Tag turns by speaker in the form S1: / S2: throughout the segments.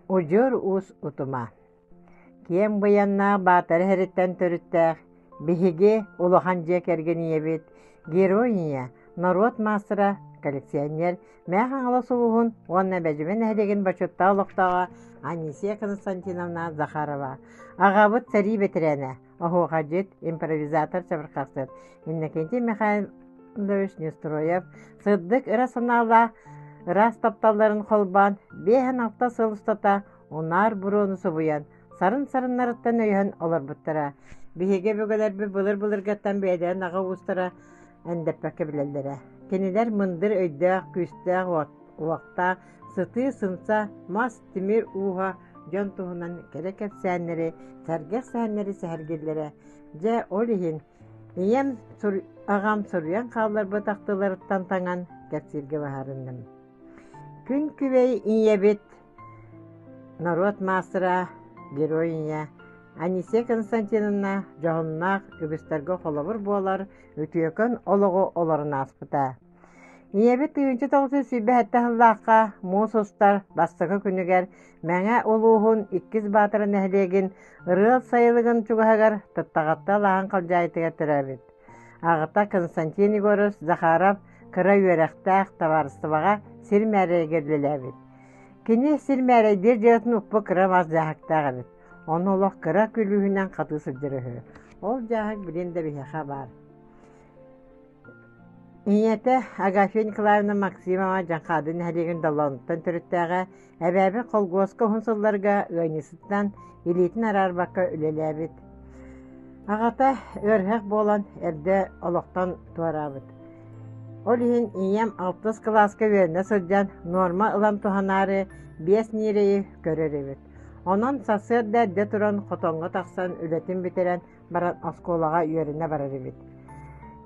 S1: Удьуор уус утума Киэҥ быйаннаах Баатара иһэриттэн төрүттээх биһиги улахан дьиэ кэргэн ийэбит, герой ийэ, норуот маастара, коллекционер, Мэҥэ Хаҥалас улууһун уонна Бэдьимэ нэһилиэгин бочуоттаах олохтооҕо Анисия Константиновна Захарова. Аҕабыт сэрии бэтэрээнэ, оһуохайдьыт, импровизатор чабырҕахсыт Иннокентий Михайлович Неустроев сырдык ыра санаалаах ыраас тапталларын холбоон 56 сыл устата унаар буруону субуйан, сарын-сарыннарыттан өйөһөн олорбуттара. Биһиги өбүгэлэрбит былыр-былыргаттан бэйэлэрин аҕа уустара эндэппэккэ билэллэрэ. Кинилэр мындыр өйдөөх, күүстээх уохтаах, сытыы-сымса, мас, тимир ууһа дьон туһунан кэрэ кэпсээннэри, сэргэх сэһэннэри сэһэргииллэрэ. Дьэ, ол иһин ийэм, аҕам суруйан хаалларбыт ахтыыларыттан таҥан кэпсииргэ быһаарынным. Күн күбэй ийэбит норуот маастара, герой ийэ Анисия Константиновна дьоһуннаах үгүстэргэ холобур буолар үтүөкэн олоҕу олорон ааспыта. Ийэбит 1927 сыллаахха муус устар бастакы күнүгэр Мэҥэ улууһун Иккис Баатара нэһилиэгин Ырыал сайылыгын чугаһыгар Тыттаҕатта алааһын халдьаайытыгар төрөөбүт. Аҕата Константин Егорович Захаров кыра үөрэхтээх табаарыстыбаҕа сир мээрэйигэр үлэлээбит. Кини сир мээрэйдиир дьыалатын укпут кыра мас дьааһыктаах эбит. Ону олох кыра күлүүһүнэн хатыы сылдьар үһү. Ол дьааһык билин да биһиэхэ баар. Ийэтэ Агафья Николаевна Максимова Дьаҥхаады нэһилиэгин Доллоонуттан төрүттээҕэ, эбээбит холкуоска уһун сылларга ыанньысытынан илиитин араарбакка үлэлээбит. Аҕата ыарыһах буолан эрдэ олохтон туораабыт. Ол иһин ийэм алтыс кылааска үөрэнэ сылдьан нуорма ылан туһанаары биэс ньирэйи көрөр эбит. Онон сарсыарда эрдэ туран хотоҥҥо тахсан үлэтин бүтэрэн баран оскуолаҕа үөрэнэ барар эбит.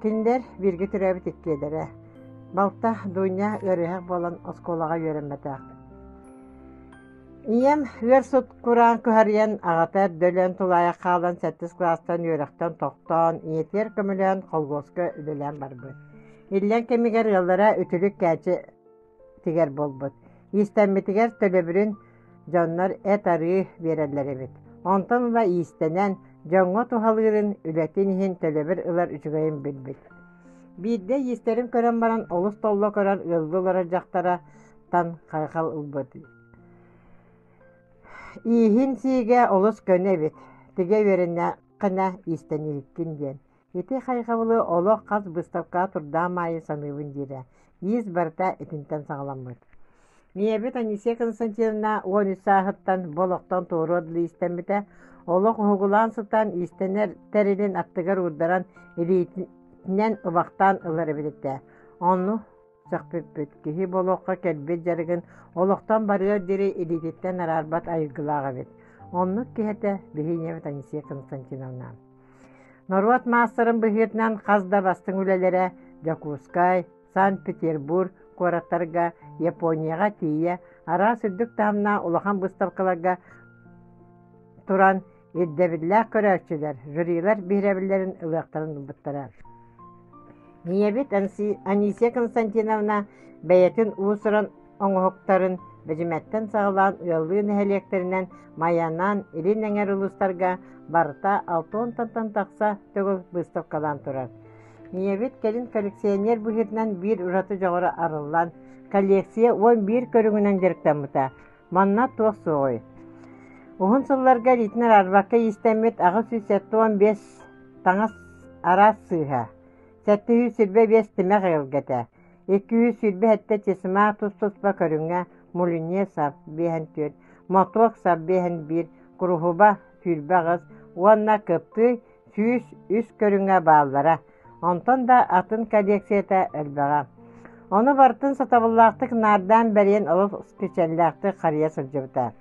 S1: Кинилэр бииргэ төрөөбүт иккиэлэрэ. Балта Дуня ыарыһах буолан оскуолаҕа үөрэммэтэх. Ийэм ыар сут кураан кыһарыйан, аҕата эрдэ өлөн тулаайах хаалан сэттис кылаастан үөрэхтэн тохтоон, ийэтигэр көмөлөөн холкуоска үлэлээн барбыт. Иллэҥ кэмигэр ыаллара үтүлүк кээчи тигэр буолбут. Иистэммитигэр төлөбүрүн дьоннор эт-арыы биэрэллэр эбит. Онтон ыла иистэнэн, дьоҥҥо туһалыырын, үлэтин иһин төлөбүр ылар үчүгэйин билбит. Биирдэ иистэрин көрөн баран олус толло көрөн ыаллыы олорор дьахтара тан хайҕал ылбыт. Ииһин сиигэ олус көнө эбит, тигэ үөрэннэххинэ иистэнииһиккин диэн. Ити хайҕабылы олох хас быыстапкаҕа турдаам аайы саныыбын диирэ. Иис барыта итинтэн саҕаламмыт. Ийэбит Анисия Константиновна 13 сааһыттан бу олохтон туоруор дылы иистэммитэ. Олох уһугулаан сытан иистэнэр тэрилин аттыгар уурдаран илиитинэн убахтаан ылар эбит этэ. Ону сөхпүппүт. Киһи буолуохха кэлбит дьарыгын олохтон барыар диэри илиититтэн араарбат айылгылаах эбит. Оннук киһи этэ биһи ийэбит Анисия Константиновна. Норуот маастарын быһыытынан хас да бастыҥ үлэлэрэ Дьокуускай, Санкт-Петербург куораттарга, Японияҕа тиийэ араас үрдүк таһымнаах улахан быыстапкаларга туран ирдэбиллээх көрөөччүлэр, жюрилар биһирэбиллэрин ылыахтарын ылбыттара. Ийэбит Анисия Константиновна бэйэтин уус-уран оҥоһуктарын Бэдьимэттэн саҕалаан ыаллыы нэһилиэктэринэн Майанан, Илин Эҥэр улуустарга барыта 60 тахса төгүл быыстапкалаан турар. Ийэбит кэлин коллекционер быһыытынан биир ураты дьоҕура арыллан, коллекция 11 көрүҥүнэн дьарыктаммыта. Манна туох суоҕуй? Уһун сылларга илиитин араарбакка иистэммит 875 таҥас араас сыыһа, 725 тимэх эгэлгэтэ, 227 чесма тус-туспа көрүҥэ мулине сап 54, мотуок сап 51, куруһуба 28 уонна кыптыый 103 көрүҥэ бааллара. Онтон да атын коллекцията элбэҕэ. Ону барытын сатабыллаахтык наардаан бэрийэн олус кичэллээхтик харыйа сылдьыбыта.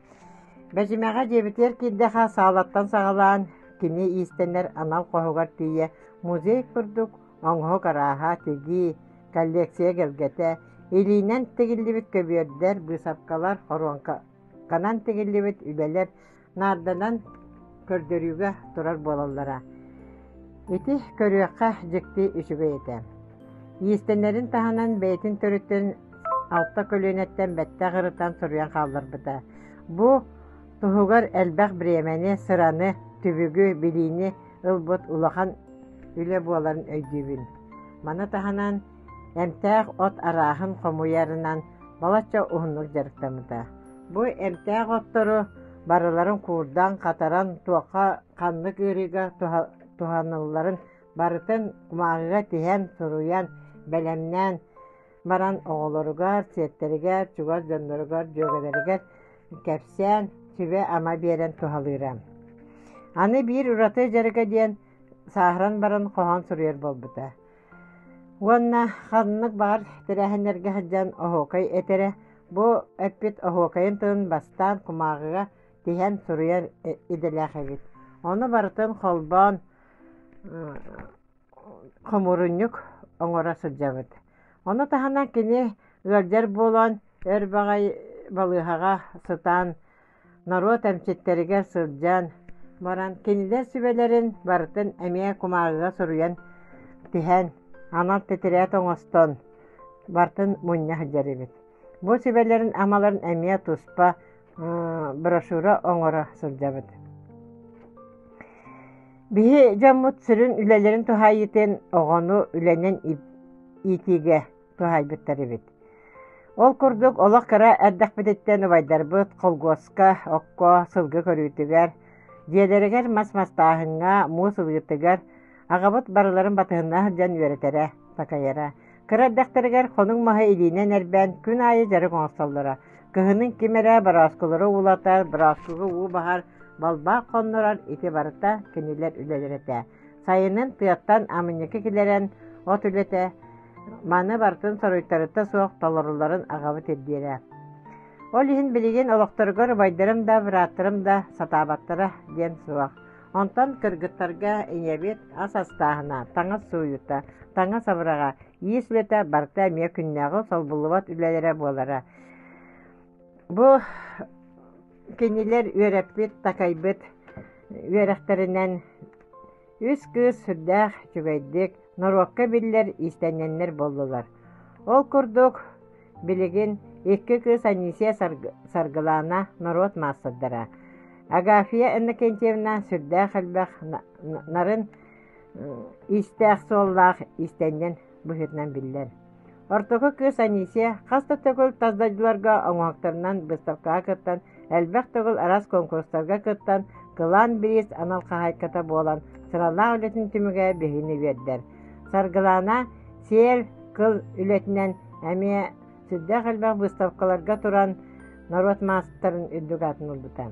S1: Бэдьимэҕэ дьиэбитигэр киирдэххэ саалаттан саҕалаан кини иистэнэр анал хоһугар тиийэ музей курдук оҥоһук арааһа, тигии, коллекция эгэлгэтэ, илиинэн тигиллибит көбүөрдэр, быысапкалар, хоруоҥканан тигиллибит үлэлэр наарданан көрдөрүүгэ турар буолаллара. Ити көрүөххэ дьикти үчүгэй этэ. Иистэнэрин таһынан бэйэтин төрүтүн алта көлүөнэттэн бэттэх ырытан суруйан хаалларбыта. Бу туһугар элбэх бириэмэни, сыраны, түбүгү, билиини ылбыт улахан үлэ буоларын өйдүүбүн. Маны таһынан эмтээх от арааһын хомуйарынан балачча уһуннук дьарыктаммыта. Бу эмтээх оттору барыларын куурдан, хатаран, туохха ханнык ыарыыга туһанылларын барытын кумааҕыга тиһэн, суруйан, бэлэмнээн баран оҕолоругар, сиэттэригэр, чугас дьонноругар, дьүөгэлэригэр кэпсээн, сүбэ-ама биэрэн туһалыыра. Аны биир ураты дьарыга диэн сааһыран баран хоһоон суруйар буолбута. Уонна ханнык баҕар тэрээһиннэргэ сылдьан оһуокай этэрэ, бу эппит оһуокайын тылын бастаан кумааҕыга тиһэн суруйар идэлээх эбит. Ону барытын холбоон хомуурунньук оҥоро сылдьабыт. Ону таһынан кини ыалдьар буолан өр баҕайы балыыһаҕа сытан норуот эмчиттэригэр сылдьан баран кинилэр сүбэлэрин барытын эмиэ кумааҕыга суруйан тиһэн анал тэтэрээт оҥостон барытын мунньа сылдьар эбит. Бу сүбэлэрин-амаларын эмиэ туспа брошюра оҥоро сылдьабыт. Биһи дьоммут сүрүн үлэлэрин туһаайыытын оҕону үлэнэн иитиигэ туһаайбыттар эбит. Ол курдук олох кыра эрдэхпититтэн убайдарбыт холгуоска, окко, сылгы көрүүтүгэр, дьиэлэригэр мас мастааһыҥҥа, муус ылыытыгар аҕабыт барыларын батыһынна сылдьан үөрэтэрэ, такайара. Кыра эрдэхтэригэр хонук маһы илиинэн эрбээн күн аайы дьарык оҥостоллоро. Кыһынын ким эрэ борооскулары уулатар, борооскуга уу баһар, балбаах хоннорор ити барыта кинилэр үлэлэрэ этэ. Сайынын тыаттан амынньыкы киллэрэн от үлэтэ маны барытын соруйтарыта суох толорулларын аҕабыт ирдиирэ. Ол иһин билигин олохторугар убайдарым да, бырааттарым да сатаабаттара диэн суох. Онтон кыргыттарга ийэбит ас астааһына, таҥас сууйуута, таҥас абыраҕа, иис үлэтэ барыта эмиэ күннээҕи солбуллубат үлэлэрэ буолара. Бу кинилэр үөрэппит, такайбыт үөрэхтэринэн үс кыыс сүрдээх үчүгэйдик норуокка биллэр иистэнньэннэр буоллулар. Ол курдук билигин икки кыыс Анисия Саргылаана норуот маастардара, Агафья Иннокентьевна сүрдээх элбэх нарын иистээх суоллаах иистэнньэн быһыытынан биллэр. Ортоку кыыс Анисия хас да төгүл тас дойдуларга оҥоһуктарынан быыстапкаҕа кыттан, элбэх төгүл араас куонкурустарга кыттан, кылаан бириис анал хаһаайката буолан, сыралаах үлэтин түмүгэ биһигини үөрдэр. Саргылаана сиэл кыл үлэтинэн эмиэ сүрдээх элбэх быыстапкаларга туран норуот маастарын үрдүк аатын ылбыта.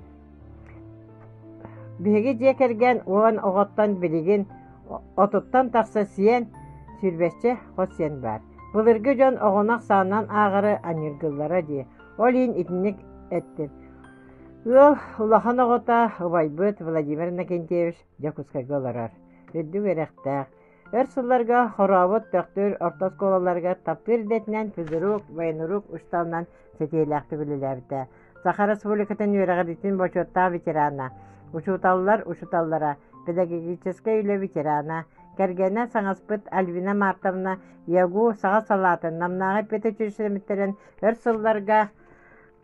S1: Биһиги дьиэ кэргэн уон оҕоттон билигин отуттан тахса сиэн, сүүрбэччэ хос сиэн баар. Былыргы дьон оҕону ахсаанынан ааҕары аньыыргыыллара дии. Ол иһин итинник эттим. Ыал улахан оҕото убайбыт Владимир Иннокентьевич Дьокуускайга олорор. Үрдүк үөрэхтээх. Өр сылларга Хорообут, Төхтүр орто оскуолаларыгар таптыыр идэтинэн физрук, военрук учууталынан сэтиилээхтик үлэлээбитэ. Саха Республикатын үөрэҕириитин бочуоттаах ветерана, учууталлар учууталлара, педагогическай үлэ ветерана, кэргэнэ саҥаспыт Альбина Мартовна ЯГУ саҕа салаатын Намнааҕы педучилищетын өр сылларга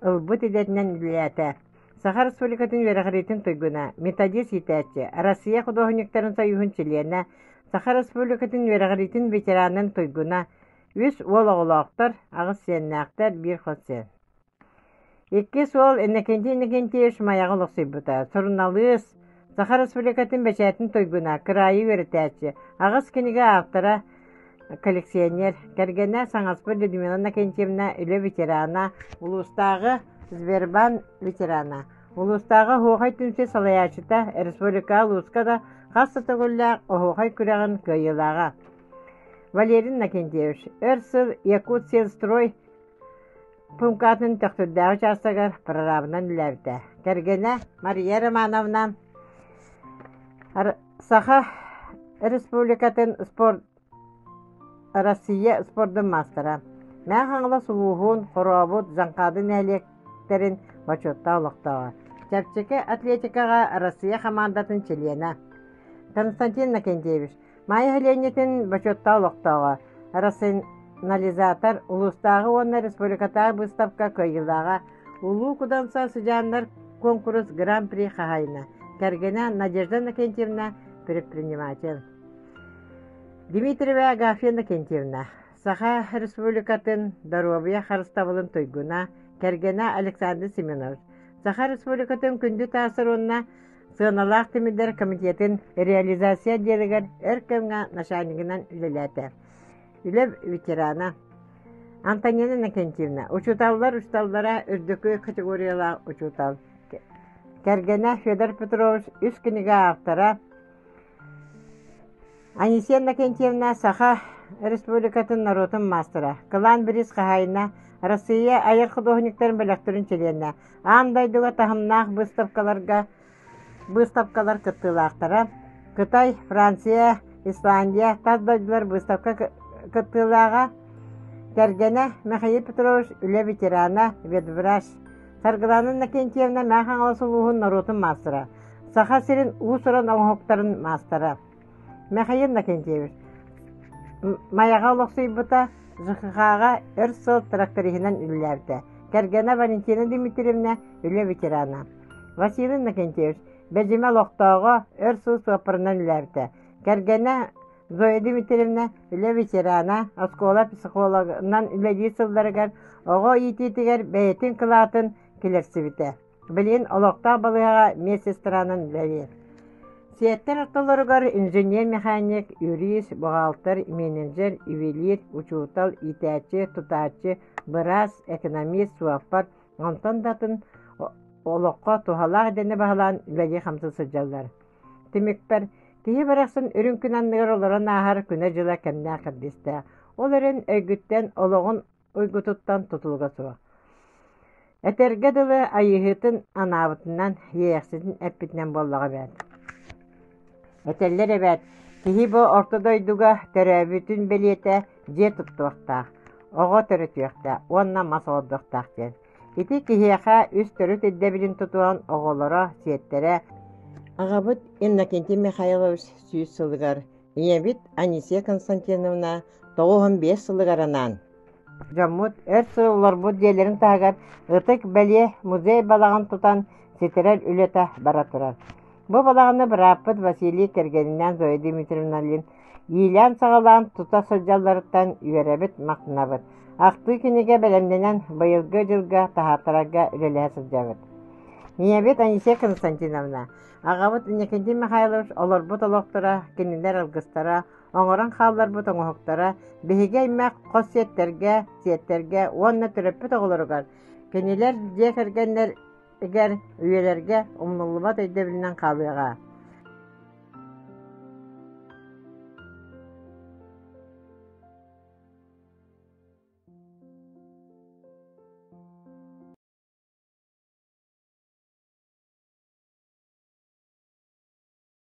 S1: ылбыт идэтинэн үлэлээтэ. Саха Республикатын үөрэҕириитин туйгуна, методист иитээччи, Россия худуоһунньуктарын союһун чилиэнэ, Саха Республикатын үөрэҕириитин ветеранын туйгуна, үс уол оҕолоохтор, аҕыс сиэннээхтэр, биир хос сиэн. Иккис уол Иннокентий Иннокентьевич Майаҕа олохсуйбута, суруналыыс, Саха Республикатын бэчээтин туйгуна, кыраайы үөрэтээччи, аҕыс кинигэ автора, коллекционер, кэргэнэ саҥаспыт Людмила Иннокентьевна үлэ ветерана, улуустааҕы Сбербаан ветерана, улуустааҕы Оһуохай түмсүү салайааччыта, республика улууска да хас да төгүллээх оһуохай күрэҕин кыайыылааҕа. Валерий Иннокентьевич өр сыл Якутсельстрой Пумкатын Төхтүрдээҕи учаастагар прорабынан үлэлээбитэ. Кэргэнэ Мария Романовна Саха Республикатын спорт Россия спордун маастара. Мэҥэ Хаҥалас улууһун Хорообут, Дьаҥхаады нэһилиэктэрин бочуоттаах олохтооҕо. Чэпчэки атлетикаҕа Россия хамаандатын чилиэнэ. Константин Иннокентьевич Майа нэһилиэнньэтин бочуоттаах олохтооҕо, рационализатор, улуустааҕы уонна республикатааҕы быыстапка кыайыылааҕа. Улуу Куданса сыдьааннар куонкурус Гран-при хаһаайына, кэргэнэ Надежда Иннокентьевна предприниматель. Дмитриева Агафья Иннокентьевна, Саха Республикатын доруобуйа харыстабылын туйгуна, кэргэнэ Александр Семенович, Саха Республикатын күндү таасыр уонна сыаналаах тимирдэр комитетын реализация отделыгар өр кэмҥэ начальнигынан үлэлээтэ. Үлэ ветерана Антонина Иннокентьевна, учууталлар учууталлара үрдүкү категориялаах учуутал. Кэргэнэ Федор Петрович үс кинигэ автора, Анисия Иннокентьевна Саха Республикатын норуотун маастара, Кылаан бириис хаһаайына, Россия айар худуоһунньуктарын бөлөхтөрүн чилиэнэ, аан дойдуга таһымнаах быыстапкаларга быыстапкалар кыттыылаахтара, Кытай, Франция, Исландия тас дойдулар быыстапка кыттыылааҕа, кэргэнэ Михаил Петрович үлэ ветерана, ветврач, Саргылана Иннокентьевна Мэҥэ Хаҥалас улууһун норуотун маастара, Саха сирин уус-уран оҥоһуктарын маастара. Михаил Иннокентьевич Майаҕа олохсуйбута, ЖКХ-ҕа өр сыл тракториһынан үлэлээбитэ. Кэргэнэ Валентина Дмитриевна үлэ ветерана. Василий Иннокентьевич Бэдьимэ олохтооҕо, өр сыл суоппарынан үлэлээбитэ. Кэргэнэ Зоя Дмитриевна үлэ ветерана, оскуола психологынан үлэлиир сылларыгар оҕо иитиитигэр бэйэтин кылаатын киллэрсибитэ. Билигин олохтоох балыыһаҕа медсестранан үлэлиир. Сиэттэр ортолоругар инженер-механик, юрист, бухгалтер, менеджер, ювелир, учуутал, иитээччи, тутааччы, быраас, экономист, суоппар, онтон да атын олоххо туһалаах идэни баһылаан үлэлии-хамсыы сылдьаллар. Түмүкпэр, киһи барахсан үрүҥ күн анныгар олорон ааһар күнэ-дьыла кэмнээх кэрдиистээх. Ол эрэн өйгүттэн олоҕун уйгутуттан тутулуга суох. Этэргэ дылы Айыыһытын анаабытынан, Иэйэхситин эппитинэн буоллаҕа эбээт. Этэллэр эбээт, киһи бу орто дойдуга төрөөбүтүн бэлиэтэ дьиэ туттуохтаах, оҕо төрөтүөхтээх уонна мас олордуохтаах диэн. Ити киһиэхэ үс төрүт ирдэбилин тутуһан оҕолоро, сиэттэрэ Аҕабыт Иннокентий Михайлович 100 сылыгар, ийэбит Анисия Константиновна 95 сылыгар анаан Дьоммут өр сыл олорбут дьиэлэрин таһыгар ытык бэлиэ музей балаҕан тутан ситэрэр үлэтэ бара турар. Бу балаҕаны бырааппыт Василий кэргэнинээн Зоя Дмитриевналыын иилээн-саҕалаан тута сылдьалларыттан үөрэбит, махтанабыт. Ахтыы кинигэ бэлэмнэнэн быйылгы дьылга таһааттарарга үлэлэһэ сылдьабыт. Ийэбит Анисия Константиновна, аҕабыт Иннокентий Михайлович олорбут олохторо, кинилэр алгыстара, оҥорон хаалларбыт оҥоһуктара биһиги аймах хос сиэттэргэ, сиэттэргэ уонна төрөппүт оҕолоругар, кинилэр дьиэ кэргэннэригэр үйэлэргэ умнуллубат өйдөбүлүнэн хаалыаҕа.